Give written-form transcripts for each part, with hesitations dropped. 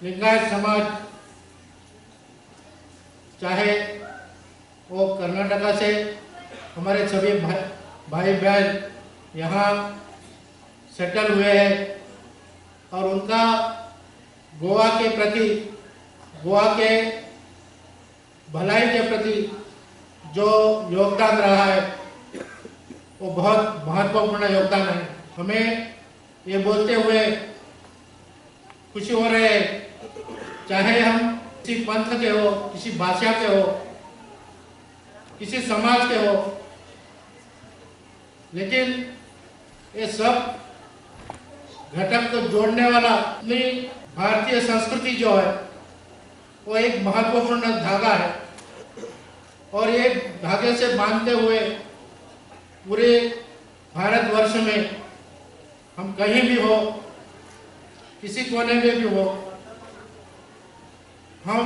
लिंगायत समाज, चाहे वो कर्नाटका से हमारे सभी भाई बहन यहाँ सेटल हुए हैं और उनका गोवा के प्रति, गोवा के भलाई के प्रति जो योगदान रहा है वो बहुत महत्वपूर्ण योगदान है। हमें ये बोलते हुए खुशी हो रही है, चाहे हम किसी पंथ के हो, किसी भाषा के हो, किसी समाज के हो, लेकिन ये सब घटक को जोड़ने वाला अपनी भारतीय संस्कृति जो है वो एक महत्वपूर्ण धागा है और ये धागे से बांधते हुए पूरे भारतवर्ष में हम कहीं भी हो, किसी कोने में भी हो, हम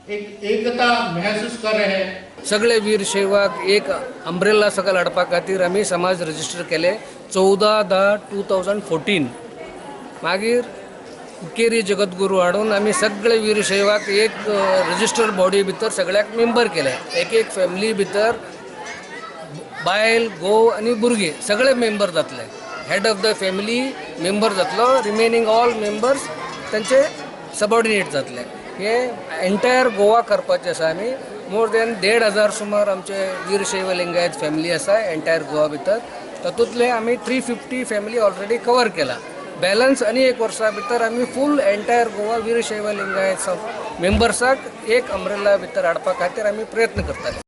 एक एकता महसूस कर रहे हैं। सगळे वीरशैवाक एक अम्ब्रेला सकयल हाडपा खातीर आमी समाज रजिस्टर केले 14/10/2014। मागीर हुक्केरी जगद्गुरू हाडून आमी सगळे वीरशैवाक एक रजिस्टर बॉडी भितर सगळ्याक मेंबर केले। एक एक फॅमिली भितर बायल, घोव आनी भुरगीं सगळे मेंबर जातले। Head of the family member जातलो, रिमेनींग ऑल मेंबर्स तांचे सबॉर्डिनेट जातले। हे एंटायर गोवा करपाचें आसा। आमी मोर दॅन 1500 सुमार आमचे वीरशैव लिंगायत फॅमिली आसा एंटायर गोवा भितर। तातूंतले आमी 350 फॅमिली ऑलरेडी कवर केला। बॅलन्स आनी एक वर्सा भितर आमी फूल एंटायर गोवा वीरशैव लिंगायत मेंबर्साक एक अम्ब्रेला भितर हाडपा खातीर आमी प्रयत्न करतले।